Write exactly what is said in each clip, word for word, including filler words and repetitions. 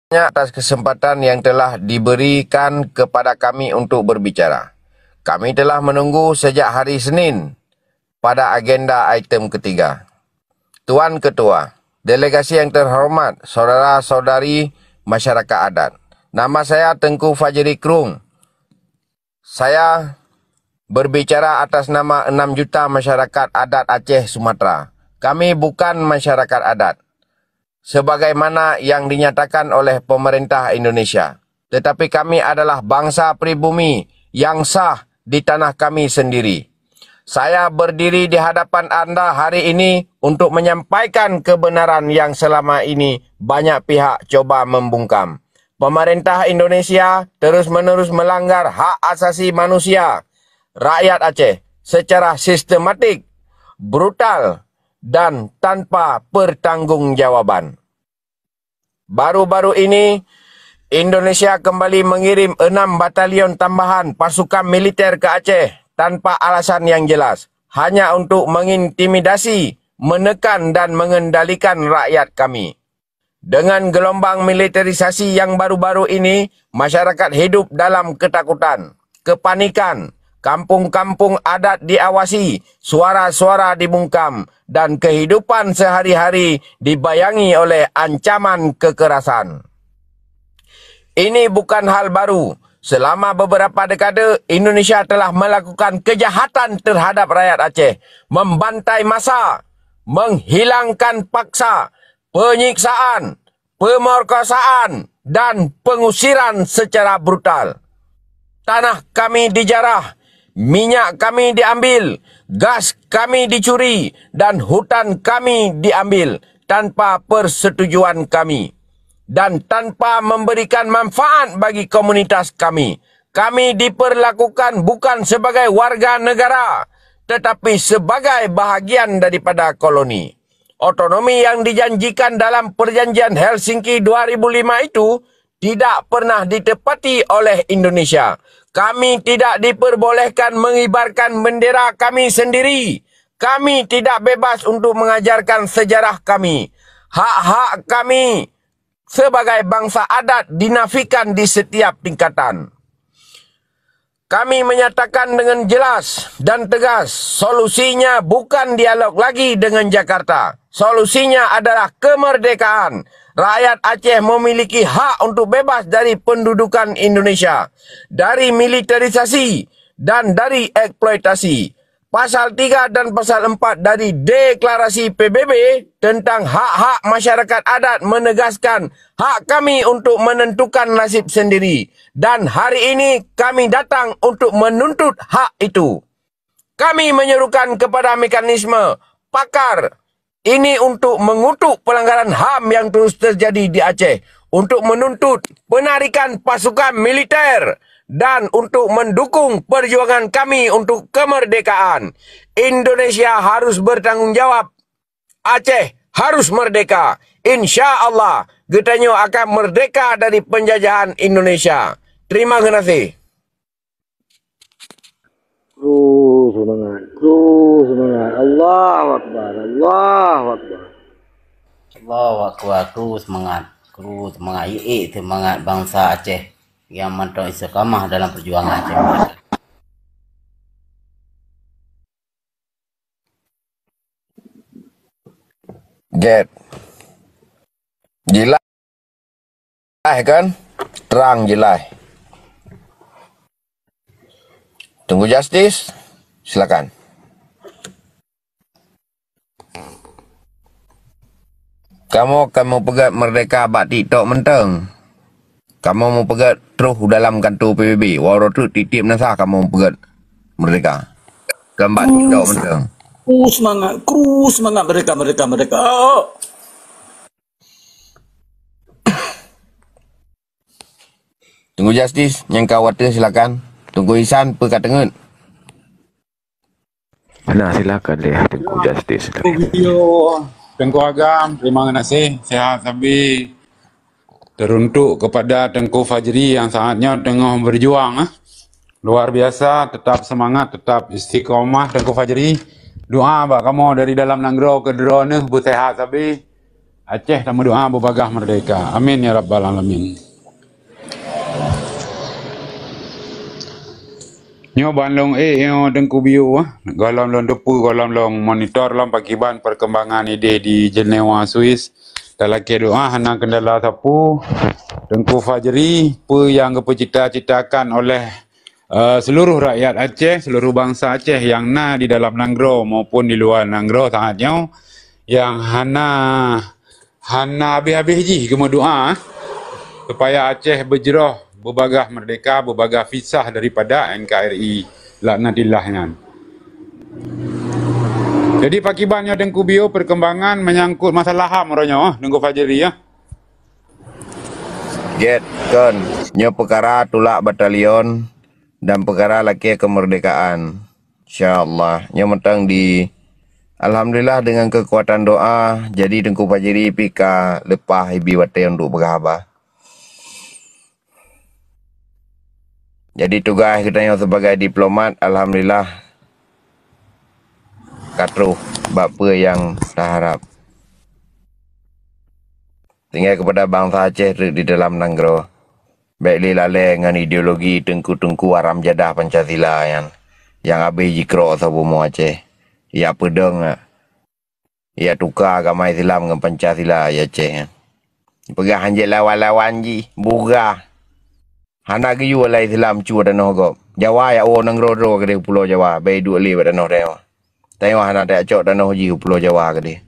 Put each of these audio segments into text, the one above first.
banyak atas kesempatan yang telah diberikan kepada kami untuk berbicara. Kami telah menunggu sejak hari Senin pada agenda item ketiga. Tuan Ketua, delegasi yang terhormat, saudara-saudari masyarakat adat. Nama saya Tengku Fajri Krung. Saya berbicara atas nama enam juta masyarakat adat Aceh Sumatera. Kami bukan masyarakat adat, sebagaimana yang dinyatakan oleh pemerintah Indonesia. Tetapi kami adalah bangsa pribumi yang sah di tanah kami sendiri. Saya berdiri di hadapan anda hari ini untuk menyampaikan kebenaran yang selama ini banyak pihak coba membungkam. Pemerintah Indonesia terus-menerus melanggar hak asasi manusia rakyat Aceh secara sistematik, brutal, dan tanpa pertanggungjawaban. Baru-baru ini, Indonesia kembali mengirim enam batalion tambahan pasukan militer ke Aceh tanpa alasan yang jelas, hanya untuk mengintimidasi, menekan, dan mengendalikan rakyat kami. Dengan gelombang militerisasi yang baru-baru ini, masyarakat hidup dalam ketakutan, kepanikan, kampung-kampung adat diawasi, suara-suara dibungkam, dan kehidupan sehari-hari dibayangi oleh ancaman kekerasan. Ini bukan hal baru. Selama beberapa dekade, Indonesia telah melakukan kejahatan terhadap rakyat Aceh, membantai massa, menghilangkan paksa, penyiksaan, pemerkosaan, dan pengusiran secara brutal. Tanah kami dijarah, minyak kami diambil, gas kami dicuri, dan hutan kami diambil tanpa persetujuan kami dan tanpa memberikan manfaat bagi komunitas kami. Kami diperlakukan bukan sebagai warga negara, tetapi sebagai bahagian daripada koloni. Otonomi yang dijanjikan dalam Perjanjian Helsinki dua ribu lima itu tidak pernah ditepati oleh Indonesia. Kami tidak diperbolehkan mengibarkan bendera kami sendiri. Kami tidak bebas untuk mengajarkan sejarah kami. Hak-hak kami sebagai bangsa adat dinafikan di setiap tingkatan. Kami menyatakan dengan jelas dan tegas, solusinya bukan dialog lagi dengan Jakarta. Solusinya adalah kemerdekaan. Rakyat Aceh memiliki hak untuk bebas dari pendudukan Indonesia, dari militerisasi, dan dari eksploitasi. Pasal tiga dan pasal empat dari Deklarasi P B B tentang hak-hak masyarakat adat menegaskan hak kami untuk menentukan nasib sendiri. Dan hari ini kami datang untuk menuntut hak itu. Kami menyerukan kepada mekanisme pakar ini untuk mengutuk pelanggaran HAM yang terus terjadi di Aceh, untuk menuntut penarikan pasukan militer, dan untuk mendukung perjuangan kami untuk kemerdekaan. Indonesia harus bertanggung jawab. Aceh harus merdeka. Insya Allah, geutanyoe akan merdeka dari penjajahan Indonesia. Terima kasih. Kru semangat, kru semangat. Allahu Akbar, Allahu Akbar. Allahu Akbar, kru semangat, kru semangat. Iék semangat bansa Aceh nyang mantong istiqamah dalam perjuangan Aceh. Gét. Jilah. Jelas kan? Terang jelas. Tunggu Justice, silakan. Kamoe ka meupeugét merdeka bak TikTok mantong. Kamoe meupeugét troh u dalam kantô P B B. Walau tu tiep-tiep masa kamoe meupeugét merdeka. Kan bak TikTok mantong. Kru semangat, kru semangat merdeka, merdeka, merdeka. Tunggu Justice, nyang ka watèe silakan. Tunggu Isan, peu ka teungeut. Nah, silakan deh, Tunggu Justice. Video, Tengku Agam, terima kasih. Sehat sabe. Teruntuk kepada Tengku Fajri yang saat nyoe teungoh berjuang, eh. Luar biasa, tetap semangat, tetap istiqomah Tengku Fajri. Doa bak kamoe dari dalam nanggroe keudroe neuh beusehat sabe. Aceh tameudoa beubagaih merdeka. Amin ya rabbal alamin. Nyoe ban lôn ék nyoe Teungku Biu, eh. Gohlom lôn teupeu, gohlom lôn monitor lom pakriban perkembangan idéh di Jenewa, Swiss. Talakée doa hana kendala sapeue. Teungku Fajri, peue nyang geupeucita-citakan oleh, eh, seluruh rakyat Aceh, seluruh bansa Aceh nyang na di dalam nanggroe maupun di luwa nanggroe saat nyoe, nyang hana hana habéh-habéh jih geumeudoa, eh, supaya Aceh beujroh, beubagaih merdeka, beubagaih pisah daripada N K R I laknatillah nyan. Jadi, pakriban nyoe Teungku Biu, perkembangan menyangkut masalah HAM uroe nyoe, eh, Teungku Fajri, ya. Gét kon, nyoe peukara tulak batalion dan peukara lakée keumeurdekaan. Insya Allah, nyoe mantong di, alhamdulillah, dengan kekuatan doa, jadi Teungku Fajri pih ka leupah ibi watée untuk peugah haba. Jadi tugaih geutanyoe sebagai diplomat, alhamdulillah, ka troh bak peue nyang taharab. Tinggai keupada bansa Aceh treuk di dalam nanggroe. Bék lé lalée ngon ideologi teungku-teungku haram jadah Pancasila nyan, nyang habéh jikrok saboh bumoe Aceh. Yak peudong, yak tuka agama Islam ngon Pancasila, yak Aceh nyan. Peugah hanjeuet lawan-lawan jih, bugah. Hana geuyue lam Islam cue tanoh gob. Jawa yak woe nanggroe droe keudeh, Pulo Jawa, bék duek lé bak tanoh tanyoe. Tanyoe hana tajak cok tanoh jih u Pulo Jawa keudeh.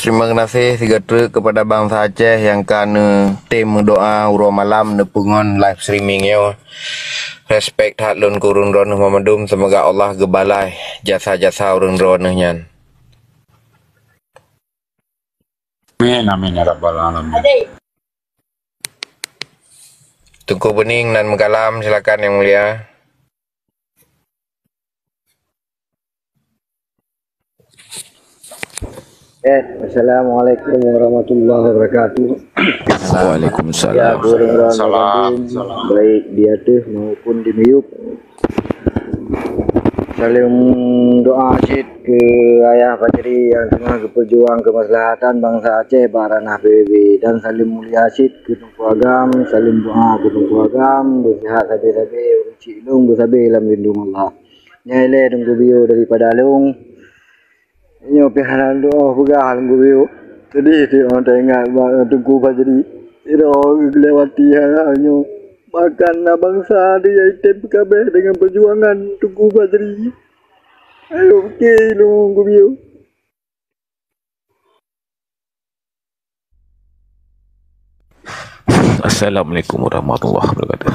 Terima kasih sigoe treuk kepada bansa Aceh nyang ka neutem meudoa uroe malam neupeungon live streaming nyoe. Respect that lôn keu ureuëng droeneueh mandum, seumoga Allah geubalai jasa-jasa ureuëng droeneueh nyan. Amin, amin ya rabbal alamin. Teungku Beuning nan meukalam, silakan Yang Mulia. Eh, assalamualaikum warahmatullahi wabarakatuh. Waalaikumsalam. Ya, kurang Salam. Baik di ateueh maupun di miyup. Saleuem doa cit keu Ayah Fajri nyang teungoh geupeujuang keumaslahatan bansa Aceh bak ranah P B B, dan saleuem mulia cit keu Teungku Agam, saleuem doa keu Teungku Agam, beusihat sabe-sabe, ureuëng cit lôn beusabe lam lindong Allah. Nyan ilée Teungku Biu daripada lôn. Nyoe pih hana lôn peugah Teungku Biu. Sedih teuk watée ingat bak Teungku Fajri. Sidroe geuleubati hal-hal nyoe. Bahkan na bansa di Yaiteb kabeh dengan perjuangan Teungku Fajri. Ayo, oke, Teungku Biu. Assalamualaikum warahmatullahi wabarakatuh.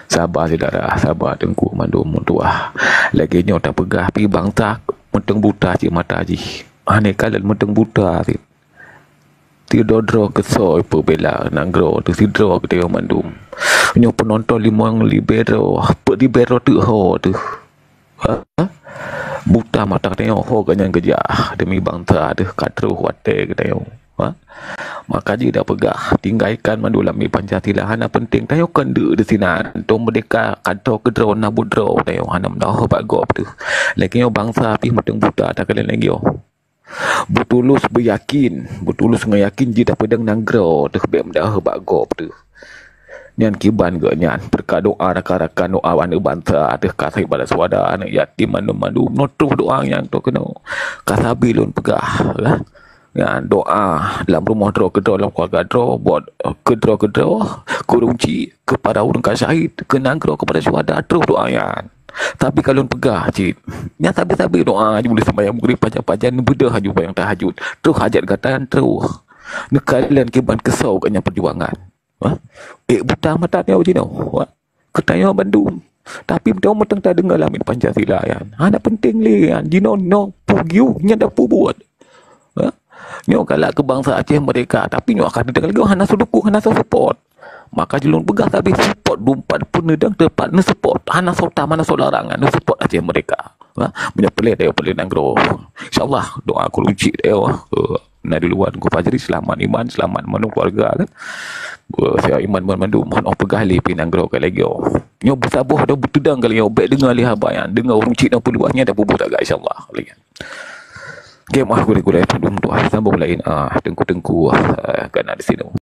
Sabar syedara, sabar teungku mandum meutuah. Lagée nyoe tapeugah pih bansa meuteung buta cit mata jih. Hana kalon meuteung buta cit. Sidroe-droe keusoe peubela nanggroe teuh sidroe geutanyoe mandum. Nyoe peunonton limong ribée droe, peuet ribée droe teuk ho teuh. Ha? Buta mata tanyoe ho geuh nyan geujak demi bansa teuh ka troh watée geutanyoe. Ha? Maka jih tapeugah, tinggaikan mandum lam Pancasila hana penting, tanyoe kon deuk disinan. Tom meurdeka ka troh keudroe na buet droe tanyoe hana meudaho bak gob teuh. Lagée nyoe bansa pih meuteung buta takalon lagée nyoe. Beutulus beuyakin, beutulus ngon yakin jih tapeudong nanggroe teuh bék meudaho bak gob teuh. Nyan kiban geuh nyan, beureukat doa rakan-rakan doa aneuk bansa teuh ka sahét bak syuhada, aneuk yatim mandum-mandum, nyoe troh doa nyang troh keunoe. Ka sabe lôn peugah, lah. Nyan doa lam rumoh droe keudroe, lam keuluwarga droe, buet keudroe-keudroe, keu ureuëng chik, keu para ureuëng ka syahid, keu nanggroe, keupada syuhada, troh doa nyan. Tapi ka lôn peugah cit, nyan sabe-sabe doa aju lé seumayang Maghrib pajan-pajan, neubeudôh aju seumayang tahajud. Troh hajat gata nyan troh. Neukalon kiban keusoe geuh nyan peujuangan. Ha? Ék buta mata nyoe jinoe. Ha? Keu tanyoe bandum. Tapi meuteumé teuntang deungoe lam Pancasila nyan. Hana penting lé nyan. Jinoe nyoe peue geuyue nyan dak peubuet. Ha? Nyoe galak keu bansa Aceh merdeka, tapi nyoe akan teudeungoe lagèe hana soe dukung, hana soe support. Maka jih lôn peugah sabe support dumpat peuneudang teumpat neusupport. Hana soe tam, hana soe larangan neusupport Aceh merdeka. Ha? Meunyoe peureulèe, ayo peureulèe nanggroe. InsyaAllah, doa keu ureueng chik ayo. Eh, na di luwa Teungku Fajri, seulamat iman, seulamat mandum keuluwarga kan. Eh, siat iman mandum, hana peugah lé pih nanggroe ka lagèe. Nyoe beusaboh dan beuteudang ka lagèe, bèk deungoe lé haba nyan. Deungoe ureueng chik na peuluwah nyan dan peubuet agak insyaAllah. Oke, maaf gurèe-gurèe, padum tuah. Sambung laén, ah, teungku-teungku, ah, ka na di sinoe.